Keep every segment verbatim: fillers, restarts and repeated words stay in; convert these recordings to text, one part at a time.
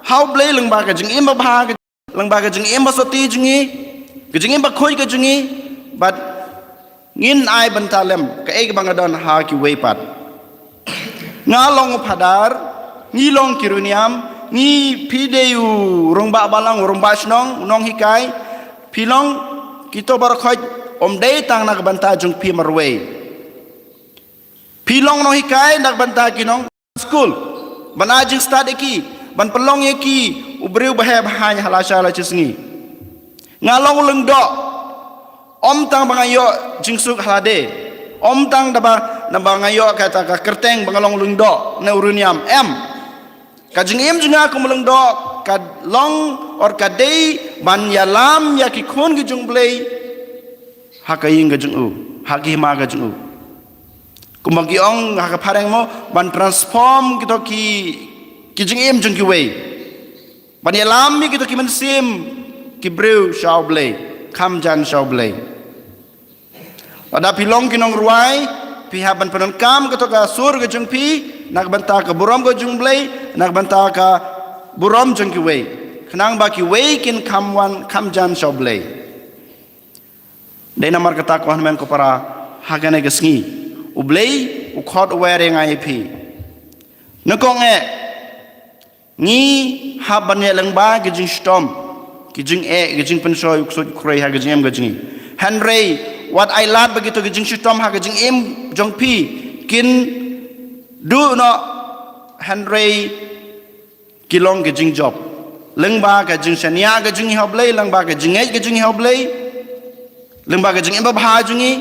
ha U Blei lyngba ka jingim babha, lyngba ka jingim basotti jong ngi, ka jingim bakhuid ka jong ngi, bad ngin ai bynta lem kaei kaba nga don ha kiwei pat. Nga long u phadar, ngi long ki riewniam, ngi, phi dei u rangbah balang, u rangbah shnong, u nonghikai, phi long kito baroh khoit, ym dei tang na ka bynta jong phi marwei. Phi long nonghikai na ka bynta ki nong skul, ban ai jingstad ïa ki, ban pynlong ïa ki u briew baheh bahaiñ ha lashai lashisngi. Nga long u lyngdoh, ym tang ba nga ïoh jingsuk ha lade, ym tang da ba, na ba nga ïoh kata ka kyrteng ba nga long u lyngdoh ne u riewniam, em. Ka jingim jong nga kum u lyngdoh ka long, or ka dei ban ïalam ïa ki khun ki jong U Blei ha ka ïing ka jong u, ha ka hima ka jong u. Kumba ki ong ha ka phareng mo, ban transform kito ki, ki jingim jong kiwei. Ban ïalam ïa kito ki mynsiem ki briew sha U Blei, kham jan sha U Blei. Lada phi long ki nongrwai, phi hap ban pyndonkam kato ka sur ka jong phi na ka bynta ka burom ka jong U Blei, na ka bynta ka burom jong kiwei, khnang ba kiwei kin kham wan kham jan sha U Blei. Dei namar kata ko hynmen ko para, ha kane ka sngi U Blei u khot u wer ïa nga ïa phi. Nyngkong eh, ngi hap ban ïaleng ba ki jingshitom, ki jingeh, ki jingpynshoi, u ksuid u khrei ha ka jingim ka jong ngi. Hynrei wat ai lad ba kito ki jingshitom ha ka jingim jong phi kin duh noh, hynrei ki long ki jingjop. Lyngba ka jingshaniah ka jong ngi ha U Blei, lyngba ka jingngeit ka jong ngi ha U Blei, lyngba ka jingim babha jong ngi,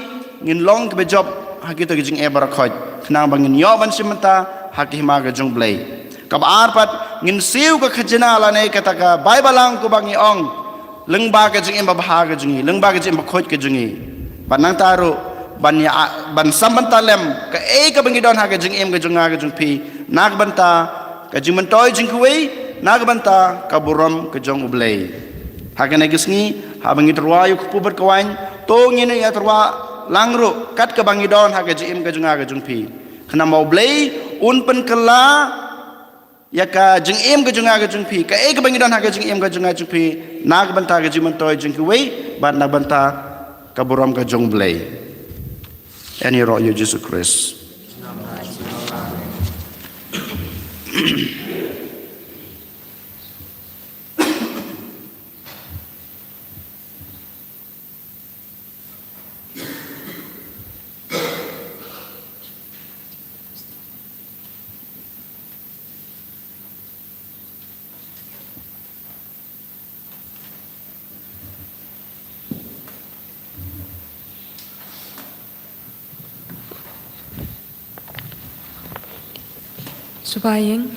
ngin long kiba jop ha kito ki jingeh baroh khoit, khnang ba ngin ïoh ban shim bynta ha ka hima ka jong U Blei. Kaba ar pat, ngin siew ka khajna lane kata ka bai balang kaba ngi ong, lyngba ka jingim babha ka jong ngi, lyngba ka jingim bakhuid ka jong ngi. Bad nangta ruh ban ïa, ban sam bynta lem kaei kaba ngi don ha ka jingim ka jong nga ka jong phi, na ka bynta ka jingmyntoi jong kiwei, na ka bynta ka burom ka jong U Blei. Ha kane ka sngi, haba ngi tyrwa ïa u kpu bad ka waiñ, to ngin ïa tyrwa lang ruh kat kaba ngi don ha ka jingim ka jong nga ka jong phi, khnang ba U Blei un pynkylla ïa ka jingim ka jong nga ka jong phi, kaei kaba ngi don ha ka jingim ka jong nga jong phi, na ka bynta ka jingmyntoi jong kiwei bad na ka bynta ka burom ka jong U Blei. Ïa ngi ïaroh ïa U Jisu Khrist. Sngewbha ïing.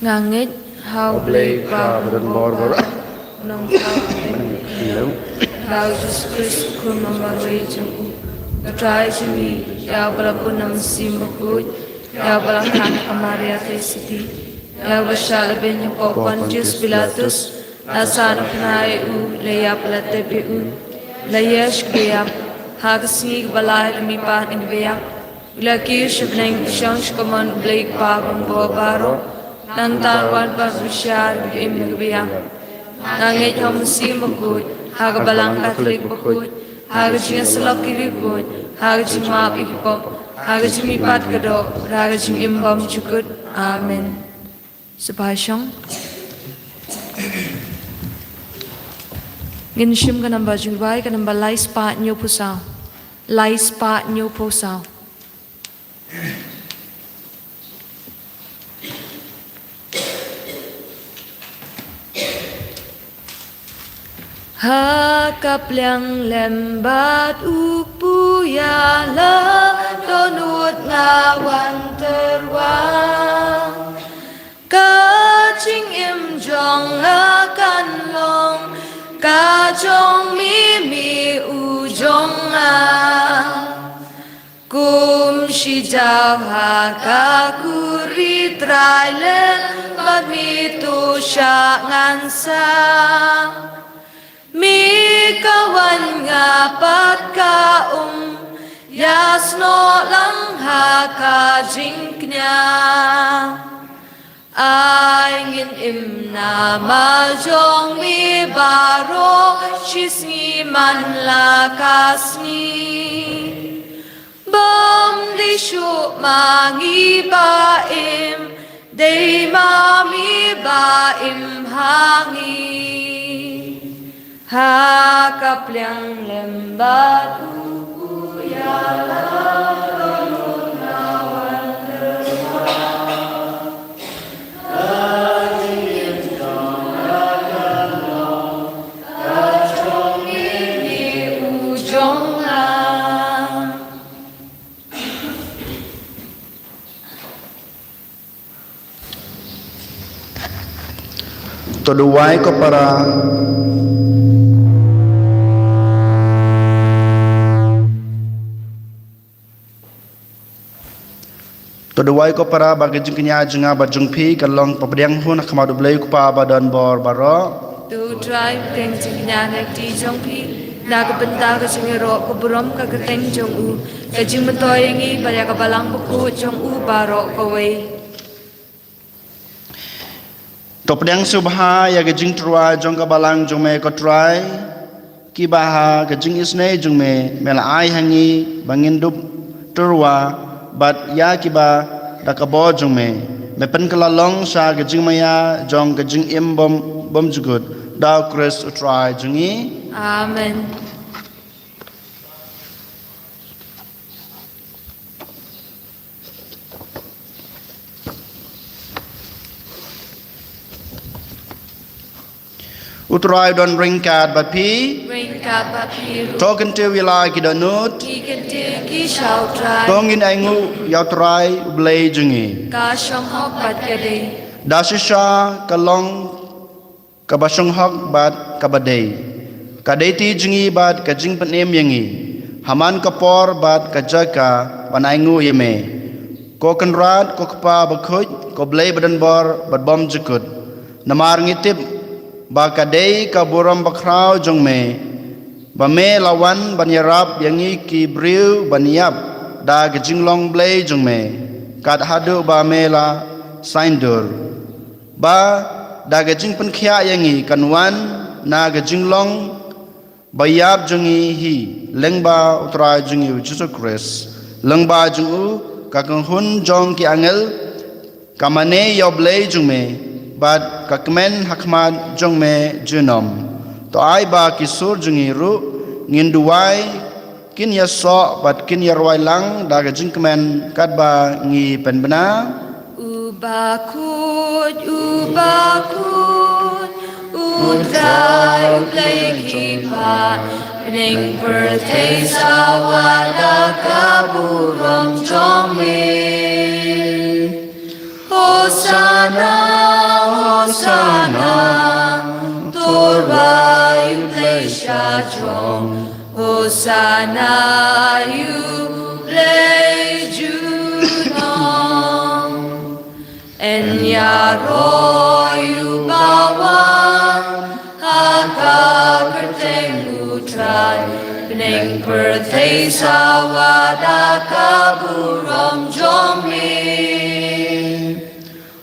Nga ngeit ha U Blei Kpa ba don bor bor. Nongpynim ïa U Jisu Khrist, u Khun marwei jong U Trai jong ngi, ïa uba la bun na u Mynsiem Bakhuid, ïa uba la khot ha ka Maria Theisotti, ïa uba shah lehbeiñ hapoh Pontius Pilatus, la sah na u khynnah U, la ïap la tep ïa U, la ïaishkriah, ha ka sngi kaba lai la mihpat na ki baïap, U la kiew sha bneng, U shong sha ka mon U Blei Kpa ba bor baroh. Nangta U wan ban bishar ïa ki im bad ki baïap. Nga ngeit ha u Mynsiem Bakhuid, ha ka Balang Katholik bakhuid, ha ka jingïasyllok ki riewkhuid, ha ka jingmap ïa ki pop, ha ka jingmihpat ka doh, ha ka jingim bymjukut. Amen. Sngewbha shong. Ngin shim ka namba jingrwai, ka namba lai spah hynñiewphew saw. Lai spah hynñiewphew saw. Ha ka pliang lem bad u kpu ïalam dohnud nga wan tyrwa. Ka jingim jong nga kan long ka jong me, me u jong nga. Kum shi jaw ha ka kur, Trai lem bad me to shah ngan sah. Me ka wan, nga pat ka um, ïasnoh lang ha ka jingkñia. Ai ngin im namar jong me baroh, shi sngi man la ka sngi. Bym dei shuh ma ngi ba im, dei ma me ba im ha ngi. Ha ka pliang lem bad u, u ïalam, To duwai ko para. To duwai ko para ba ka jingkñia jong nga bad jong phi kan long pdiang hun ha khmat U Blei U Kpa ba don bor baroh. To U Trai, pdiang jingkñia na ka kti jong phi, na ka bynta ka jingïaroh ka burom ka kyrteng jong u, ka jingmyntoi ïa ngi bad ïa ka balang bakhuid jong u baroh kawei. To pdiang sngewbha ïa ka jingtyrwa jong ka balang jong me ko Trai, kiba ha ka jingisynei jong me, me la ai ha ngi ba ngin dup tyrwa, bad ïa kiba da ka bor jong me, me pynkylla long sha ka jingmaïa jong ka jingim bym, bymjukut, da U Khrist U Trai jong ngi. Amen. U Trai u don ryngkat bad phi. Ryngkat bad phi ruh. To kyntiew ïa la ki dohnud. Ki kyntiew ki sha U Trai. To ngin ainguh ïa U Trai U Blei jong ngi. Ka shong hok bad ka dei. Da shisha ka long kaba shong hok bad kaba dei. Ka dei ti jong ngi bad ka jingpynim ïa ngi, ha man ka por bad ka jaka ban ainguh ïa me, ko Kynrad, ko Kpa bakhuid, ko Blei ba don bor bad bymjukut. Namar ngi tip ba ka dei ka burom bakhraw jong me, ba me la wan ban ïarap ïa ngi ki briew ban ïap da ka jinglong Blei jong me, kat haduh ba me la saiñdur ba da ka jingpynkhiah ïa ngi kan wan na ka jinglong ba ïap jong ngi hi, lyngba U Trai jong ngi U Jisu Khrist. Lyngba jong u ka kynhun jong ki angel ka mane ïa U Blei jong me, bad ka kmen ha khmat jong me junom. To ai ba ki sur jong ngi ruh ngin duwai, kin ïasoh bad kin ïarwai lang da ka jingkmen katba ngi pynbna. U bakhuid, u bakhuid, U Trai U Blei ki paid, bneng pyrthei sawa da ka burom jong me. Hosanna, Hosanna, to U Blei sha jrong. Hosanna ïa U Blei junom. Yn ïaroh ïa u bawan ha ka kyrteng U Trai, bneng pyrthei sawa da ka burom jong me.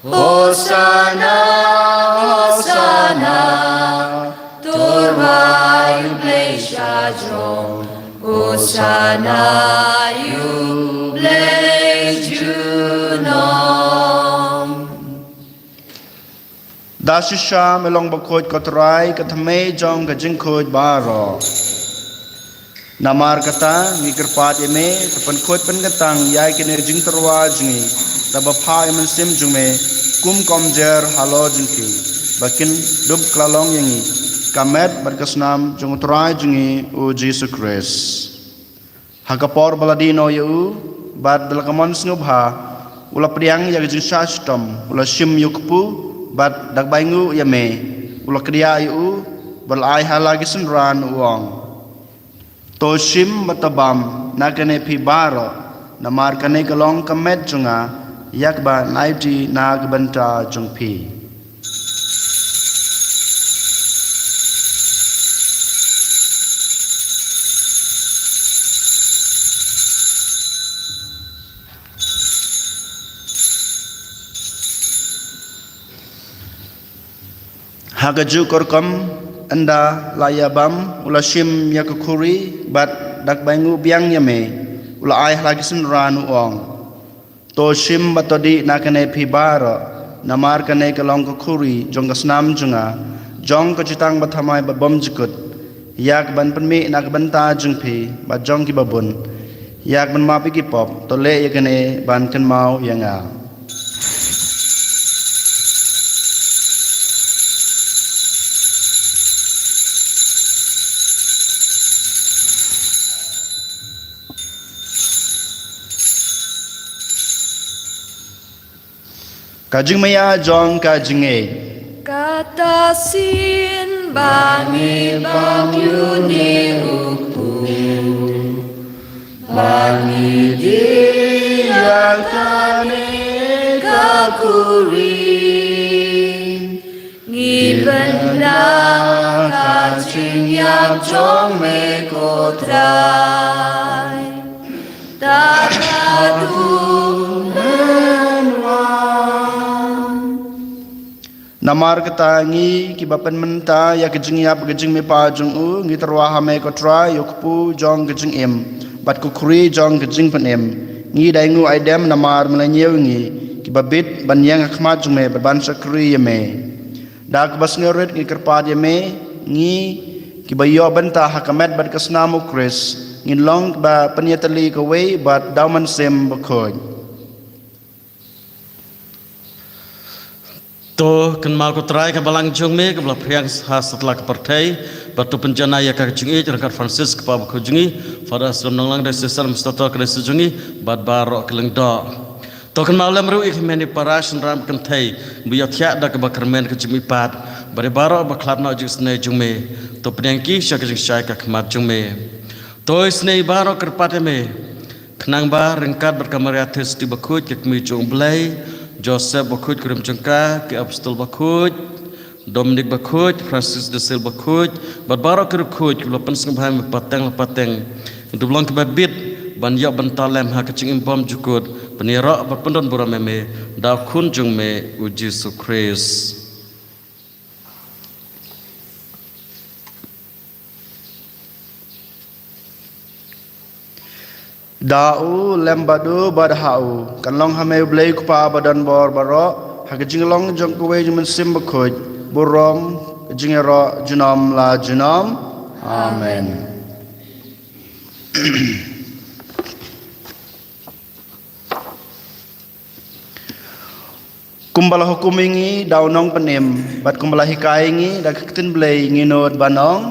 Hosanna, Hosanna, to U Blei sha jrong. Hosanna ïa U Blei junom. Da shisha me long bakhuid ko Trai, ka thymmei jong ka jingkhuid baroh. Namar kata ngi kyrpad ïa me, to pynkhuid pynkyntang ïa kine ki jingtyrwa jong ngi, da ba phah ïa u Mynsiem jong me kum ka umjer halor jong ki, ba kin dup kylla long ïa ngi ka met bad ka snam jong U Trai jong ngi U Jisu Khrist. Ha ka por ba la die noh ïa u, bad da la ka mon sngewbha, u la pdiang ïa ka jingshah shitom, u la shim ïa u kpu, bad da kaba ainguh ïa me, u la kdiah ïa u, bad la ai ha la ki synran, u ong: To shim bad to bam na kane phi baroh, namar kane ka long ka met jong nga, ïa kaba yn aiti na ka bynta jong phi. Ha kajuh ka rukom, ynda la ïabam, u la shim ïa ka khuri, bad da kaba ainguh biang ïa me, u la ai ha la ki synran, u ong: To shim bad to dih na kane phi baroh, namar kane ka long ka khuri jong ka snam jong nga, jong ka jutang bathymmai bad bymjukut, ïa kaban pynmih na ka bynta jong phi bad jong kiba bun, ïa kaban map ïa ki pop. To leh ïa kane ban kynmaw ïa nga. Ka jingmaïa jong ka jingngeit. Kata shisien ba ngi bam ïa une u kpu, ba ngi dih ïa kane ka khuri, ngi pynda ka jingïap jong me, ko Trai. Tad haduh men wan. Namar kata ngi kiba pynmynta ïa ka jingïap ka jingmihpat jong u, ngi tyrwa ha me ko Trai, ïa u kpu jong ka jingim bad ka khuri jong ka jingpynim. Ngi da ainguh aidem namar me la ñiew ïa ngi kiba bit ban ïeng ha khmat jong me bad ban shakri ïa me. Da kaba sngewrit ngi kyrpad ïa me, ngi kiba ïoh bynta ha ka met bad ka snam u Khrist, ngin long kiba pynïatylli kawei bad da u Mynsiem Bakhuid. To kynmaw ko Trai ka balang jong me kaba la phriang ha satlak ka pyrthei, bad to pynjanai ïa ka jingïeit ryngkat Francis kpa bakhuid jong ngi, Father Aslam Nonglang, Diocesan Administrator ka diocese jong ngi, bad baroh ki lyngdoh. To kynmaw lem ruh ïa ki hynmen ki para, shynrang bad kynthei ba ïohthiah da kaba kyrmen ka jingmihpat, bad ïa baroh ba khlad noh jong ka jingïaseng jong me. To pdiang ki sha ka jingshai ka khmat jong me. To isynei baroh kyrpad ïa me, khnang ba ryngkat bad ka Maria Theisotti bakhuid, ka kmie jong u Blei, Joseph bakhuid, ka rim jong ka, ki apostol bakhuid, Dominic bakhuid, Francis de Sales bakhuid, bad baroh ki riewkhuid kiba la pynsngewbha ïa me pateng la pateng, ngin long kiba bit ban ïoh bynta lem ha ka jingim bymjukut, pynïaroh bad pyndonburom ïa me da u Khun jong me u Jisu Khrist. Da u, lem bad u, bad ha u, kan long ha me u Blei u Kpa badonbor baroh, ha ka jinglong jong kawei jong u Mynsiem Bakhuid, burom, ka jingïaroh junom la junom. Amen. Kumba la hukum ïa ngi da u Nongpynim, bad kumba la hikai ïa ngi da ka ktien Blei, ngi nud ban ong: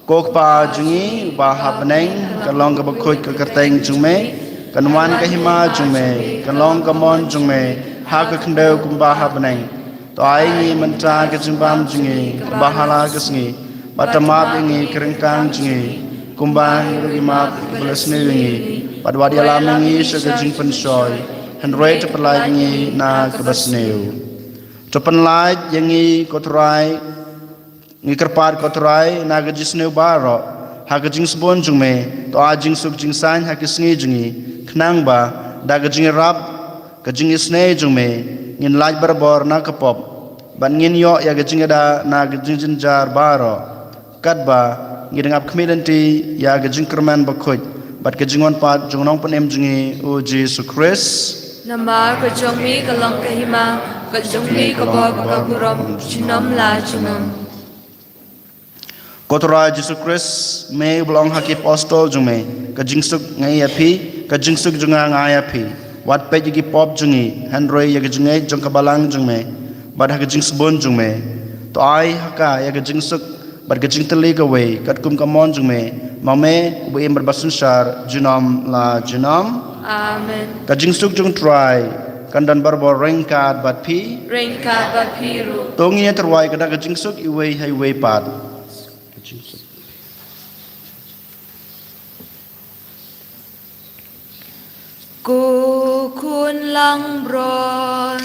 Ko Kpa jong ngi uba ha bneng, kan long kaba khuid ka kyrteng jong me, kan wan ka hima jong me, kan long ka mon jong me ha ka khyndew kumba ha bneng. To ai ngi mynta ka jingbam jong ngi kaba ha la ka sngi, bad to map ïa ngi ki ryngkang jong ngi, kumba ngi ruh ngi map ïa kiba la sniew ïa ngi, bad wat ïalam ïa ngi sha ka jingpynshoi, hynrei to pynlait ïa ngi na kaba sniew. To pynlait ïa ngi ko Trai, ngi kyrpad ko Trai, na ka jingsniew baroh, ha ka jingsbun jong me, to ai jingsuk jingsaiñ ha ki sngi jong ngi, khnang ba da ka jingïarap, ka jingisynei jong me, ngin lait barabor na ka pop, bad ngin ïoh ïa ka jingïada na ka jingjynjar baroh, katba ngi dang ap khmih lynti ïa ka jingkyrmen bakhuid bad ka jingwan pat jong u Nongpynim jong ngi u Jisu Khrist. Namar ka jong me ka long ka hima, ka jong me ka bor bad ka burom, junom la junom. Ko Trai Jisu Khrist, me uba la ong ha ki apostol jong me: Ka jingsuk nga ai ïa phi, ka jingsuk jong nga nga ai ïa phi. Wat peit ïa ki pop jong ngi, hynrei ïa ka jingngeit jong ka balang jong me, bad ha ka jingsbun jong me, to ai ha ka ïa ka jingsuk bad ka jingtylli kawei, katkum ka mon jong me, ma me uba im bad ba synshar junom la junom. Amen. Ka jingsuk jong u Trai kan don barabor ryngkat bad phi. Ryngkat bad phi ruh. To ngin ïa tyrwa ïa ka da ka jingsuk iwei ha iwei pat. Ko Khun langbrot,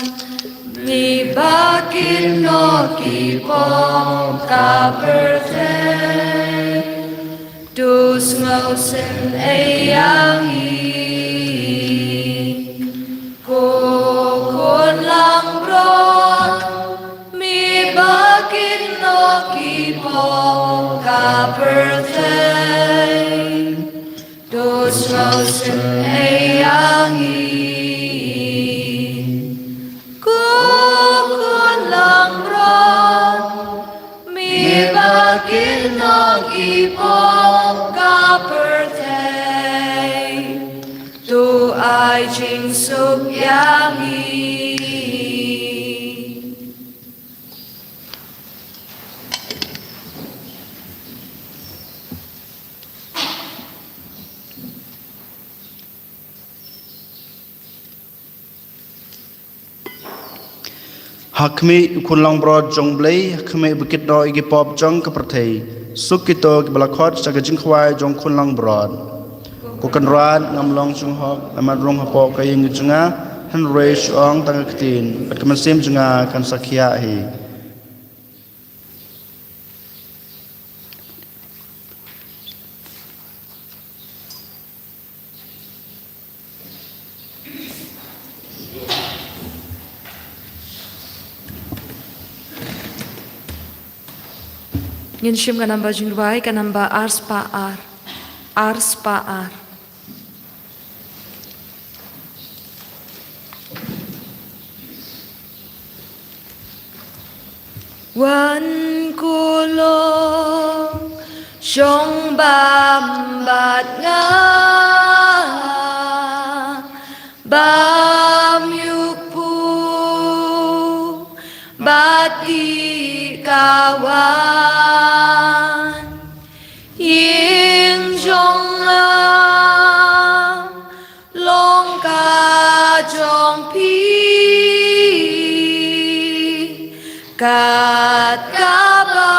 me ba kynnoh ki pop ka pyrthei, to sngewsynei ïa ngi. Ko Khun langbrot, me ba kynnoh ka pyrthei, to sngewsynei ïa ngi. Ko khun langbrot, me ba kin long i pop ka pyrthei, to ai jingsuk ïa ngi. Ha khmih u khun langbrot jong U Blei, ha khmih ba kit noh ïa ki pop jong ka pyrthei. Suk kito kiba la khot sha ka jingkhawai jong u khun langbrot. Ko Kynrad, ngam long jinghok ban rung hapoh ka ïing jong nga, hynrei shu ong tang ka ktien, bad ka mynsiem jong nga kan sa khiah hi. Ngin shim ka namba jingrwai, ka namba ar spah ar. Ar spah ar. Wan, ko long shong bam bad nga, bam ïukpu bad dih ka wan. Ïing jong nga long ka jong phi, kat kaba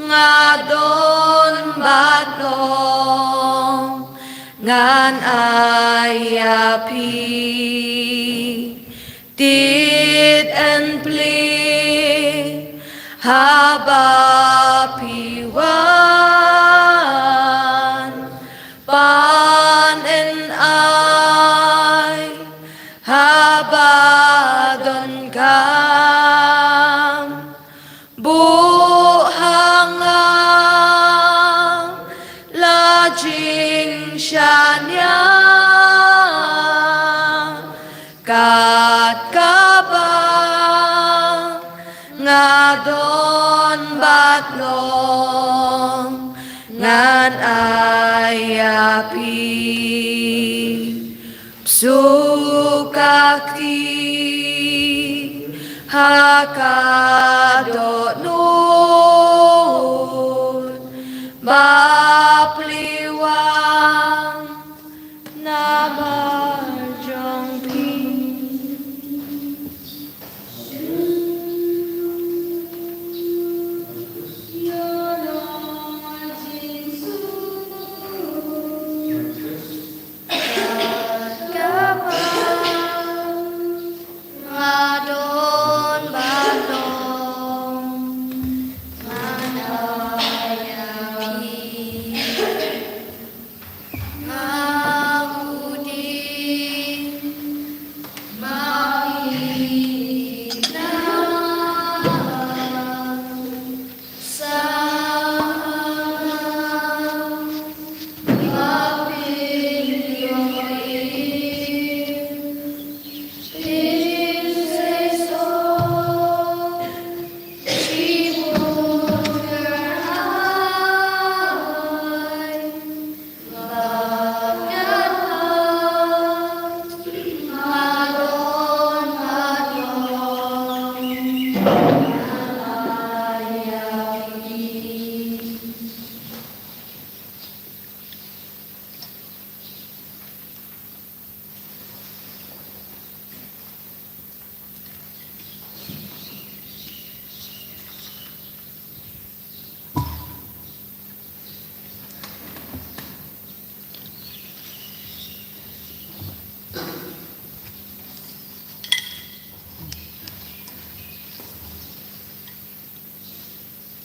nga don bad long, ngan ai ïa phi. Tied yn plie haba phi wan, pan yn ai haba donkam. Buh ha nga la jingshaniah, kat kaba nga don bad long, ngan ai ïa phi. Suk ka kti ha ka dohnud, ba plie wan namar jong phi.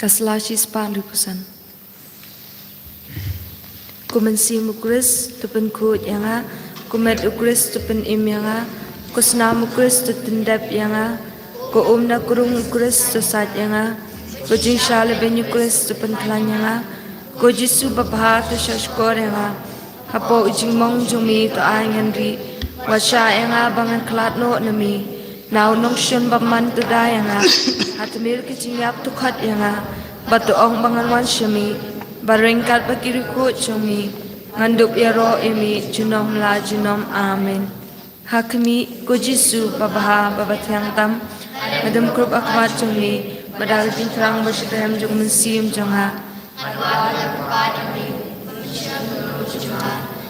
Ka sla shispah hynriewphew san. Ko mynsiem u Khrist to pynkhuid ïa nga, ko met u Khrist to pynim ïa nga, ko snam u Khrist to pyndep ïa nga, ko um na krung u Khrist to sait ïa nga, Ko jingshah lehbeiñ u Khrist to pynkhlaiñ ïa nga. Ko Jisu babha to shahshkor ïa nga. Hapoh u jingmong jong me to ai ngan rieh. Wat shah ïa nga ba ngan khlad noh na me. Na u nongshun bymman to da ïa nga. Ha tmier ka jingïap to khot ïa nga. Bad to ong ba ngan wan sha me. Bad ryngkat bad ki riewkhuid jong me ngan dup ïaroh ïa me junom la junom. Amen. Ha khmih, ko Jisu babha bad bathiang tam, nga dum krup ha khmat jong me, bad da ka jingthrang bad shitrhem jong u Mynsiem jong nga.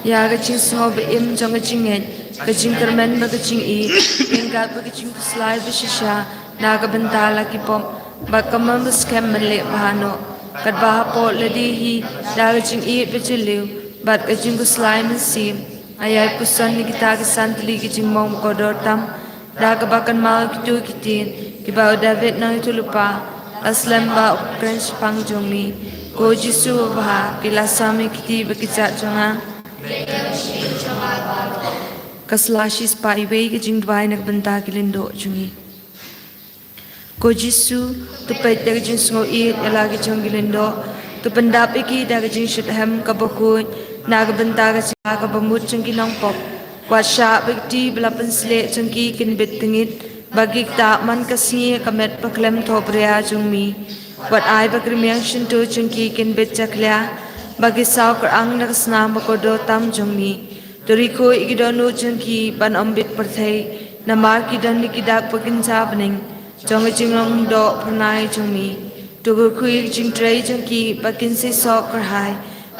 Ïa ka jingsngew ba im jong ka jingngeit, ka jingkyrmen bad ka jingïeit, ryngkat bad ka jingkhuslai ba shisha na ka bynta la ki pop, bad ka mon ba skhem ban leh bha noh. Katba hapoh lade hi da ka jingïeit ba jylliew bad ka jingkhuslai mynsiem, nga ïai puson ïa kita ki san tylli ki jingmong ba kordor tam, da kaba kynmaw ïa kito ki ktien kiba u David nongïathuhlypa u la slem ba u kren shaphang jong me. Ko Jisu babha, phi la sam ïa ki kti bad ki kjat jong nga. Ka sla shispah iwei. Ka jingduwai na ka bynta ki lyngdoh jong ngi. Ko Jisu, to peit da ka jingsngewieit ïa la ki jong ki lyngdoh, to pyndap ïa ki da ka jingshitrhem kaba khuid na ka bynta ka jingma kaba mut jong ki nongpop. Wat shah ba ki kti ba la pynsleh jong ki kin bit tyngit, ba ki ktah man ka sngi ha ka met bakhlem thohbria jong me. Wat ai ba ki rmiang shyntur jong ki kin bit jakhlia, ba ki saw kyrang da ka snam ba kordor tam jong me. To ri khuid ïa ki dohnud jong ki ban ym bit pyrthei, namar ki don ïa ki dak ba kynja bneng jong ka jinglong doh phyrnai jong me. To kyrkhu ïa ka jingtrei jong ki ba kin seisoh kyrhai,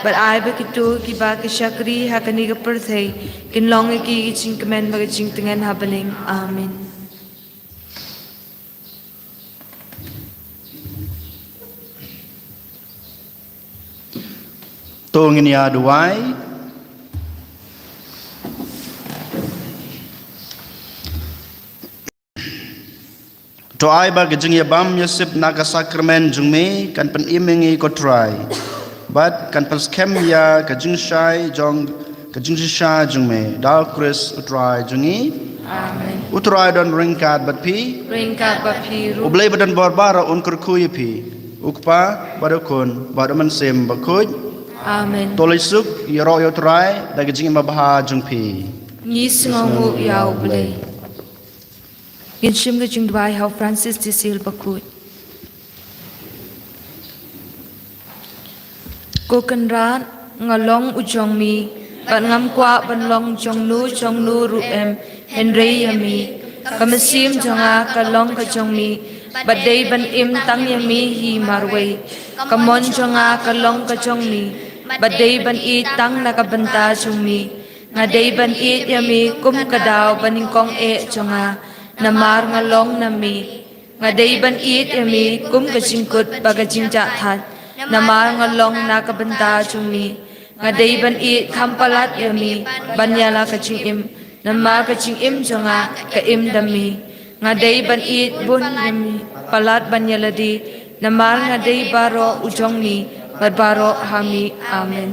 bad ai ba kito kiba ki shakri ha kane ka pyrthei kin long ïa ki ka jingkmen bad ka jingtngen ha bneng. Amen. To ngin ïa duwai. To ai ba ka jingïabam ïasip na ka sakramen jong me kan pynim ïa ngi ko Trai, bad kan pynskhem ïa ka jingshai jong ka jingshisha jong me, da u Khrist u Trai jong ngi. Amen. U Trai don ryngkat bad phi. Ryngkat bad phi ruh. U Blei ba don bor baroh un kyrkhu ïa phi. U Kpa, bad u Khun, bad u Mynsiem Bakhuid. Amen. To leit suk, ïaroh ïa u Trai da ka jingim babha jong phi. Ngi sngewnguh ïa u Blei. Ngin shim ka jingduwai ha u Francis de Sales Bakhuid. Ko Kynrad, nga long u jong me, bad ngam kwah ban long jong no jong no ruh em, hynrei ïa me. Ka mynsiem jong nga ka long ka jong me, bad dei ban im tang ïa me hi marwei. Ka mon jong nga ka long ka jong me, bad dei ban ïeit tang na ka bynta jong me. Nga dei ban ïeit ïa me kum ka daw banyngkong eh jong nga, namar nga long na me. Nga dei ban ïeit ïa me kum ka jingkut bad ka jingjahthait, namar nga long na ka bynta jong me. Nga dei ban ïeit kham palat ïa me ban ïa la ka jingim, namar ka jingim jong nga ka im da me. Nga dei ban ïeit bun ïa me, palat ban ïa lade, namar nga dei baroh u jong me, bad baroh ha me. Amen.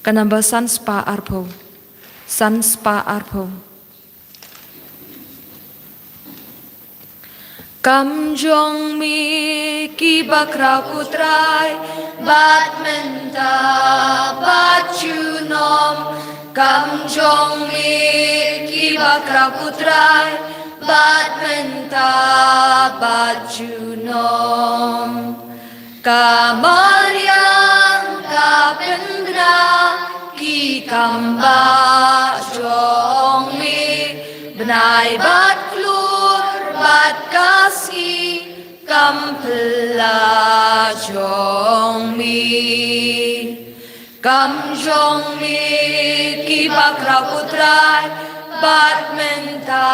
Ka namba san spah arphew. San spah arphew. Kam jong me kiba khraw ko Trai, bad mynta bad junom. Kam jong me kiba khraw ko Trai, bad mynta bad junom. Ka mariang ka pynbna ki kam ba jong me, bnai bad klur bad ka sngi kam phylla jong me. Kam jong me kiba khraw ko Trai, bad mynta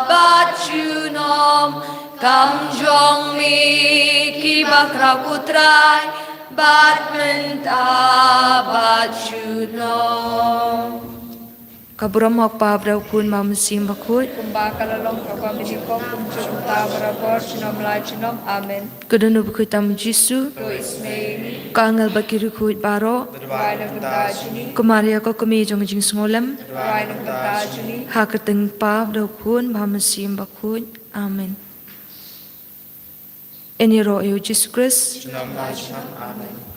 bad junom. Kam jong me kiba khraw ko Trai, bad mynta bad junom. Ka burom ha u Kpa bad u Khun bad u Mynsiem Bakhuid. Kumba ka la long ha u mynnyngkong, kumjuh mynta barabor, junom la junom. Amen. Ka dohnud bakhuid tam u Jisu. Khuid sha me. Ka angel bad ki riewkhuid baroh. Duwai na ka bynta jong ngi. Ko Maria ko kmie jong ka jingsngewlem. Duwai na ka bynta jong ngi. Ha ka kyrteng u Kpa bad u Khun bad u Mynsiem Bakhuid. Amen. Yn ïaroh ïa u Jisu Khrist. Junom la junom. Amen.